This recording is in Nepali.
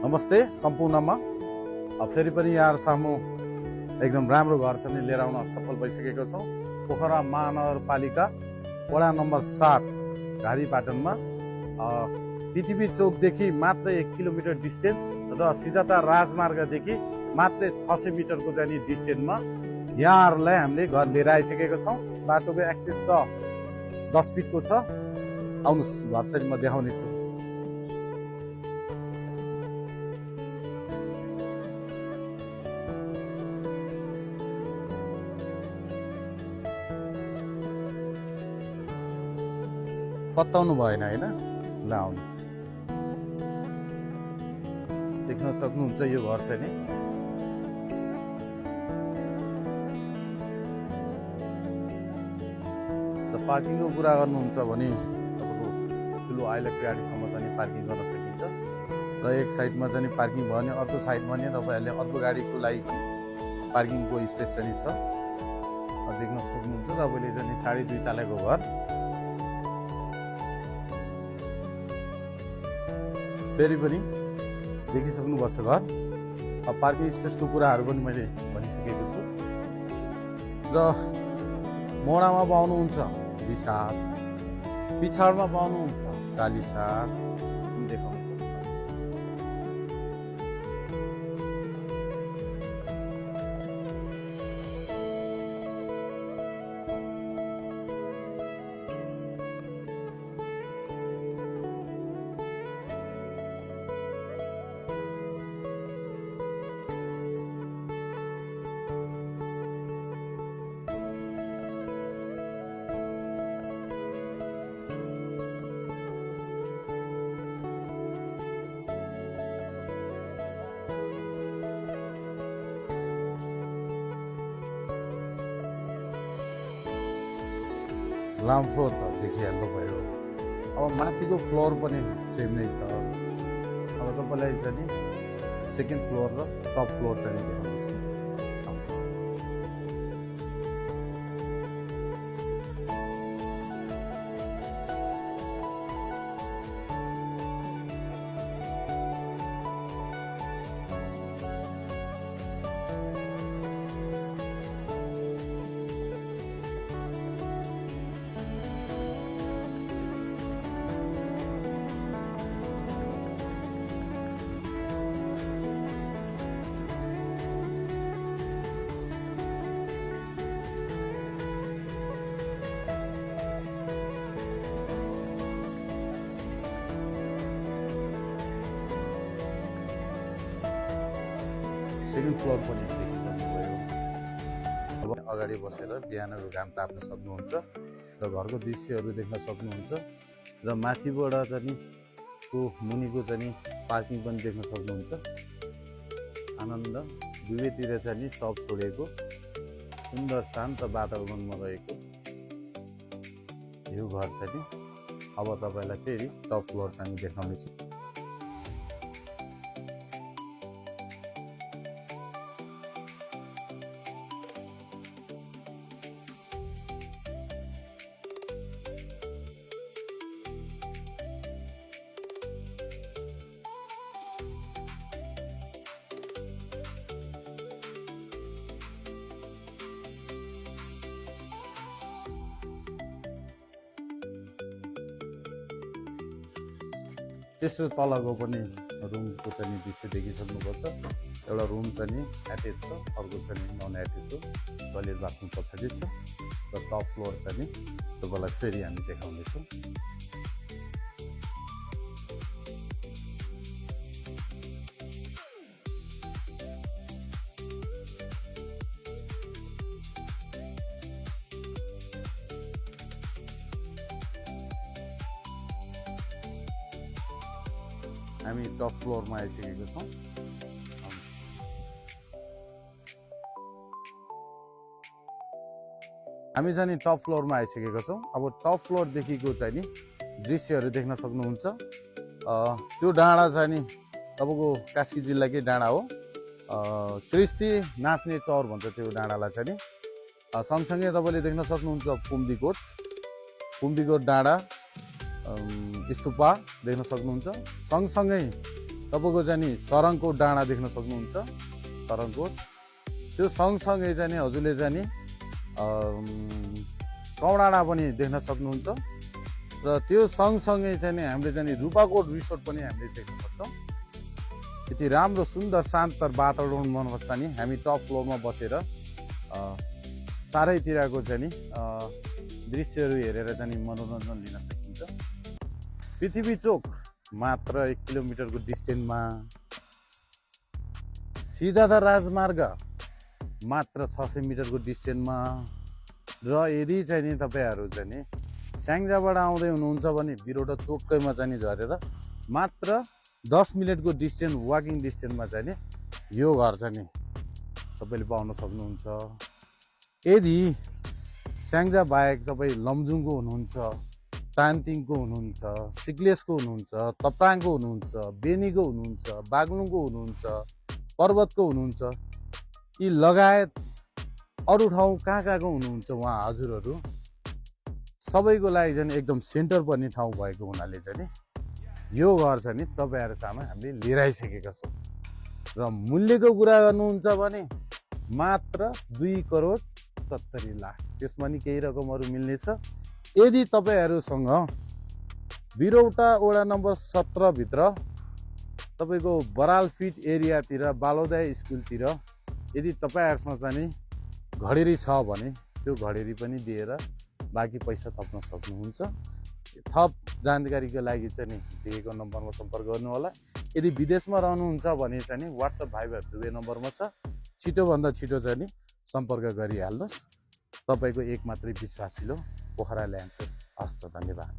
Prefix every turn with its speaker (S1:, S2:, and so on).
S1: नमस्ते सम्पूर्णमा फेरि पनि यहाँ सामु एकदम राम्रो घर चाहिँ लिएर आउन सफल भइसकेको छौँ। पोखरा महानगरपालिका वडा नम्बर 7 घारीपाटनमा पृथ्वी चौकदेखि मात्र 1 किलोमिटर डिस्टेन्स र सिधाता राजमार्गदेखि मात्र 600 मिटरको चाहिँ डिस्टेन्समा यहाँहरूलाई हामीले घर लिएर आइसकेको छौँ। बाटोको एक्सेस छ 10 फिटको छ। आउनुहोस् घर चाहिँ म देखाउने छु। पत्ताउनु भएन हैन? ल आउनुहोस्, देख्न सक्नुहुन्छ यो घर चाहिँ नि र पार्किङको कुरा गर्नुहुन्छ भने तपाईँको ठुलो आइलेक्स गाडीसम्म चाहिँ पार्किङ गर्न सकिन्छ र एक साइडमा चाहिँ पार्किङ भयो भने अर्को साइडमा नि तपाईँहरूले अर्को गाडीको लागि पनि पार्किङको स्पेस चाहिँ छ। देख्न सक्नुहुन्छ तपाईँले चाहिँ 2.5 तलाको घर। फेरि पनि देखिसक्नु भएको छ घर। पार्किङ स्पेसको कुराहरू पनि मैले भनिसकेको छु र मोडामा पाउनुहुन्छ 20,000, पिछाडमा पाउनुहुन्छ 40,000 देखाउँछु। ग्राउन्ड फ्लोर त देखिहाल्नु भयो। अब माथिको फ्लोर पनि सेम नै छ। अब तपाईँलाई चाहिँ सेकेन्ड फ्लोर र टप फ्लोर चाहिँ देखाउँछु। सेकेन्ड फ्लोर पनि देखिसक्नुभयो। अब अगाडि बसेर बिहानको घाम ताप्न सक्नुहुन्छ र घरको दृश्यहरू देख्न सक्नुहुन्छ र माथिबाट चाहिँ मुनिको चाहिँ पार्किङ पनि देख्न सक्नुहुन्छ। आनन्द दुवैतिर चाहिँ टप छोडेको सुन्दर शान्त वातावरणमा रहेको यो घर चाहिँ अब तपाईँलाई फेरि टप फ्लोर चाहिँ देखाउनेछु। तेस्रो तलको पनि रुमको चाहिँ दृश्य देखिसक्नुपर्छ। एउटा रुम चाहिँ एटेच छ, अर्को चाहिँ नन एटेच हो। टोयलेट बाथरुम पछाडि छ र टप फ्लोर चाहिँ तपाईँलाई फेरि हामी देखाउनेछौँ। हामी टप फ्लोरमा आइसकेको छौँ। हामी चाहिँ टप फ्लोरमा आइसकेको छौँ। अब टप फ्लोरदेखिको चाहिँ नि दृश्यहरू देख्न सक्नुहुन्छ। त्यो डाँडा चाहिँ नि तपाईँको कास्की जिल्लाकै डाँडा हो। क्रिस्ती नाच्ने चौर भन्छ त्यो डाँडालाई चाहिँ नि। सँगसँगै तपाईँले देख्न सक्नुहुन्छ कुम्दीकोट डाँडा स्तूपा देख्न सक्नुहुन्छ। सँगसँगै तपाईँको चाहिँ नि सरङकोट डाँडा देख्न सक्नुहुन्छ। सरङकोट त्यो सँगसँगै चाहिँ नि हजुरले चाहिँ नि कौडाँडा पनि देख्न सक्नुहुन्छ र त्यो सँगसँगै चाहिँ नि हामीले चाहिँ नि रूपाकोट रिसोर्ट पनि हामीले देख्न सक्छौँ। यति राम्रो सुन्दर शान्त वातावरण मनपर्छ नि हामी टप फ्लोरमा बसेर चारैतिरको चाहिँ नि दृश्यहरू हेरेर चाहिँ नि मनोरञ्जन लिन सकिन्छ। पृथ्वी चोक मात्र 1 किलोमिटरको डिस्टेन्समा, सिधाधार राजमार्ग मात्र 600 मिटरको डिस्टेन्समा र यदि चाहिँ नि तपाईँहरू चाहिँ नि स्याङ्जाबाट आउँदै हुनुहुन्छ भने बिरौटा चोकैमा चाहिँ नि झरेर मात्र 10 मिनटको डिस्टेन्स वाकिङ डिस्टेन्समा चाहिँ नि यो घर चाहिँ नि तपाईँले पाउन सक्नुहुन्छ। यदि स्याङ्जा बाहेक तपाईँ लमजुङको हुनुहुन्छ, तानतिङको हुनुहुन्छ, सिक्लेसको हुनुहुन्छ, तप्राङको हुनुहुन्छ, बेनीको हुनुहुन्छ, बागलुङको हुनुहुन्छ, पर्वतको हुनुहुन्छ, यी लगायत अरू ठाउँ कहाँ कहाँको हुनुहुन्छ उहाँ हजुरहरू सबैको लागि चाहिँ एकदम सेन्टर पर्ने ठाउँ भएको हुनाले चाहिँ नि यो घर चाहिँ नि तपाईँहरू सामु हामीले लिएर आइसकेका छौँ र मूल्यको कुरा गर्नुहुन्छ भने मात्र 2,70,00,000 त्यसमा नि केही रकमहरू मिल्नेछ। यदि तपाईँहरूसँग बिरौटा वडा नम्बर 17 भित्र तपाईँको बराल फिट एरियातिर बालोदाय स्कुलतिर यदि तपाईँहरूसँग चाहिँ नि घडेरी छ भने त्यो घडेरी पनि दिएर बाँकी पैसा थप्न सक्नुहुन्छ। थप जानकारीको लागि चाहिँ नि दिएको नम्बरमा सम्पर्क गर्नु होला। यदि विदेशमा रहनुहुन्छ भने चाहिँ नि WhatsApp भाइबर दुवै नम्बरमा छ, छिटोभन्दा छिटो चाहिँ नि सम्पर्क गरिहाल्नुहोस्। तपाईँको एक मात्रै विश्वासिलो पोखरा ल्यान्सेस। हस्त धन्यवाद।